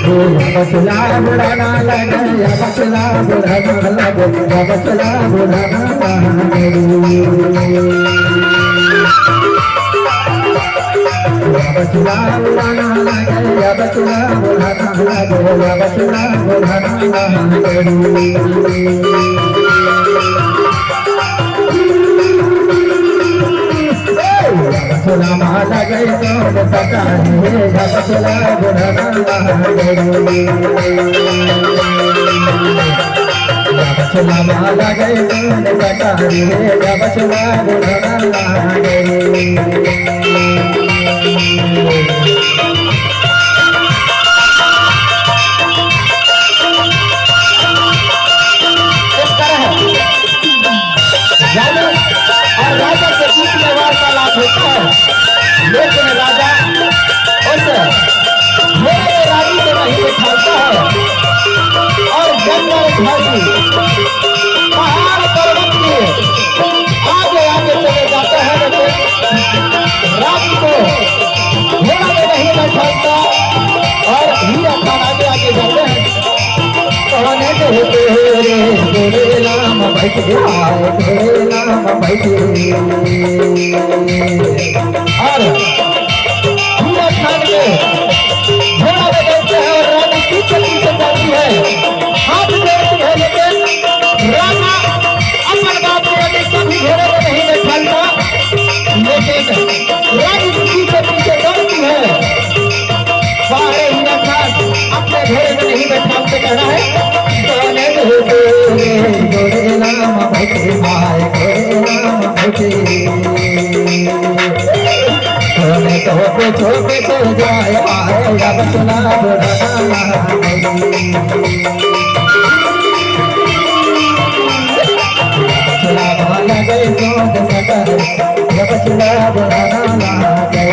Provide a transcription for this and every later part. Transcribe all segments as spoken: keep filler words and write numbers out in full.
बचला बुढ़ाना लगे, या बचला बुढ़ाना लगे, या बचला बुढ़ाना लगे। या बचला बुढ़ाना लगे, या बचला बुढ़ाना लगे, या बचला बुढ़ाना लगे। ए, या बचला माला गई तो सका है, या बचला बुढ़ाना लगे। या बचला माला गई तो सका है, या बचला बुढ़ाना लगे। इस तरह रानी और राजा के बीच में वार्तालाप होता है, लेकिन राजा उस घोड़े रानी को नहीं उठाता है और जंगल झाड़ी पहाड़ पर्वत के आगे आगे चले जाते हैं, लेकिन रानी को घोड़ा में नहीं बैठाता और हीरा खान आगे आगे जाते हैं। कौन कहते हो रे गोरे राम बैठे, आए गोरे राम बैठे। और हीरा खान के घोड़ा में बैठते हैं और रानी पीछे पीछे जाती है, हाथ जोड़ती है, लेकिन राजा अपन बाप को रानी कभी घोड़े में नहीं बैठाता। लेकिन रानी पीछे पीछे दौड़ती है। बाहर ही रखा, अपने घोड़े में नहीं बैठा, उसे कहना है, "कौन है तू?" घोड़े राम बैठे, आए घोड़े राम बैठे। कौन है तो पीछे पीछे जाए, आए अब सुना बुढ़ाना। बचला भाला गए तो सकल, ये बचला बुढ़ाना गए।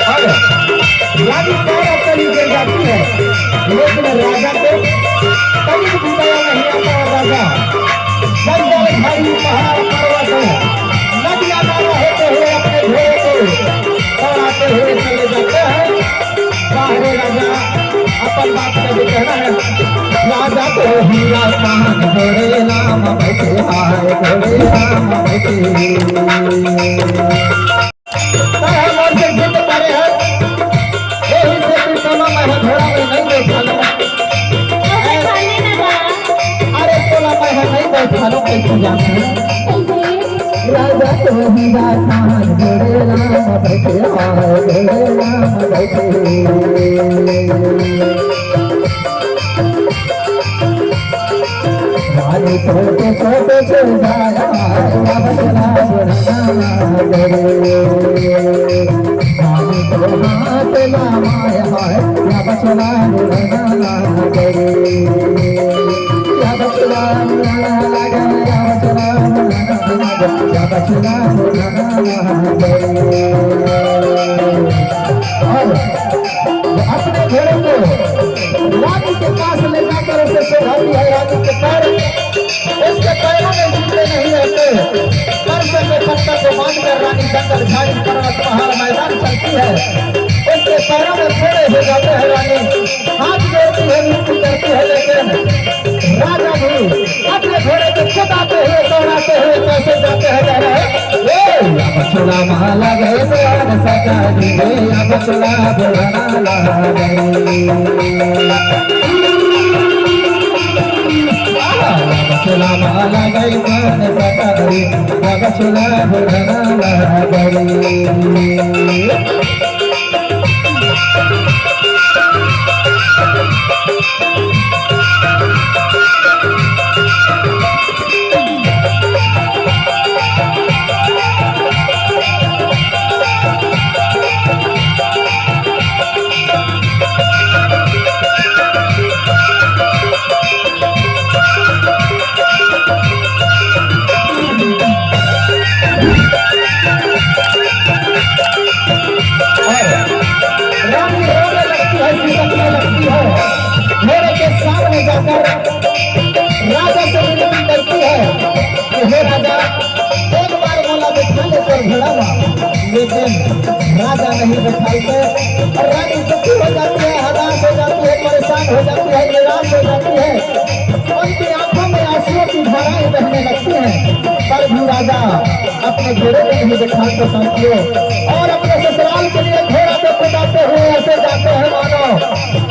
और रानी पैर तली गिर जाती है, लेकिन राजा को तनिक भी दया नहीं आता। और राजा जंगल, झाड़ी, पहाड़, पर्वत, नदियाँ नाला होते हुए अपने घोड़े को दौड़ाते हुए चले जाते हैं। बाहरे राजा अपन बात का भी कहना है, राजा तो हीरा खान घोड़े राम बैठे, आए घोड़े राम बैठे। तोहर मोर से जिद परे है, एही से तू कोनो महीना घोड़ा में नहीं बैठल। अरे तोला महीना नहीं बैठल, कैसे जाने? राजा तो ही राजस्थान, घोड़े राम बैठे, हाय घोड़े राम बैठे। रानी छोटे छोटे से जाया, अब चला बुढ़ाना गए। रानी तो हाथ लामाया है, अब चला बुढ़ाना गए। अब चला बुढ़ाना गए, अब चला बुढ़ाना गए, अब चला बुढ़ाना गए। और अपने घोड़े को रानी के पास ले जाकर उसे सुधारी है। रानी के पैर, उसके पैरों में जूते नहीं रहते। बरसों के पत्थर को बांधकर रानी जंगल, झाड़ी, पर्वत, पहाड़, मैदान चलती है। उसके पैरों में फोड़े हो जाते हैं। रानी हाथ जोड़ती है, विनती करती है, लेकिन राजा भी अपने घोड़े को कुदाते हुए, दौड़ाते हुए कैसे जाते हैं, कह रहे हैं, "ए, अब चूड़ा माला गए तो अब सजा दी, ए, अब चूड़ा बुढ़ाना गए।" आ, अब चूड़ा माला गए तो अब सजा दी, अब चूड़ा बुढ़ाना गए। खड़ा हुआ, लेकिन राजा नहीं बैठाते। और रानी दुखी हो जाती है, हताश हो जाती है, परेशान हो जाती है, निराश हो जाती है। उनकी आंखों में आंसुओं की धाराएं बहने लगती हैं, पर भी राजा अपने घोड़े को नहीं बैठाते साथियों, और अपने ससुराल के लिए घोड़ा को कुदाते हुए ऐसे जाते हैं मानो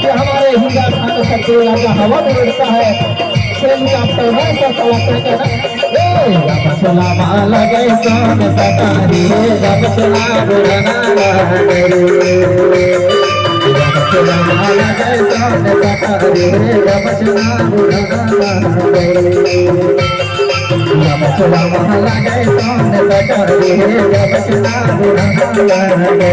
कि हमारे हीरा खान का राजा हवा में उड़ता है। हेलीकॉप्टर में ऐसा चलाते हैं ना। ए, राम सलाम लगे सोन सकारी, राम सलाम बुढ़ाना लगे। राम सलाम लगे सोन सकारी, राम सलाम बुढ़ाना लगे। राम सलाम लगे सोन सकारी, राम सलाम बुढ़ाना लगे।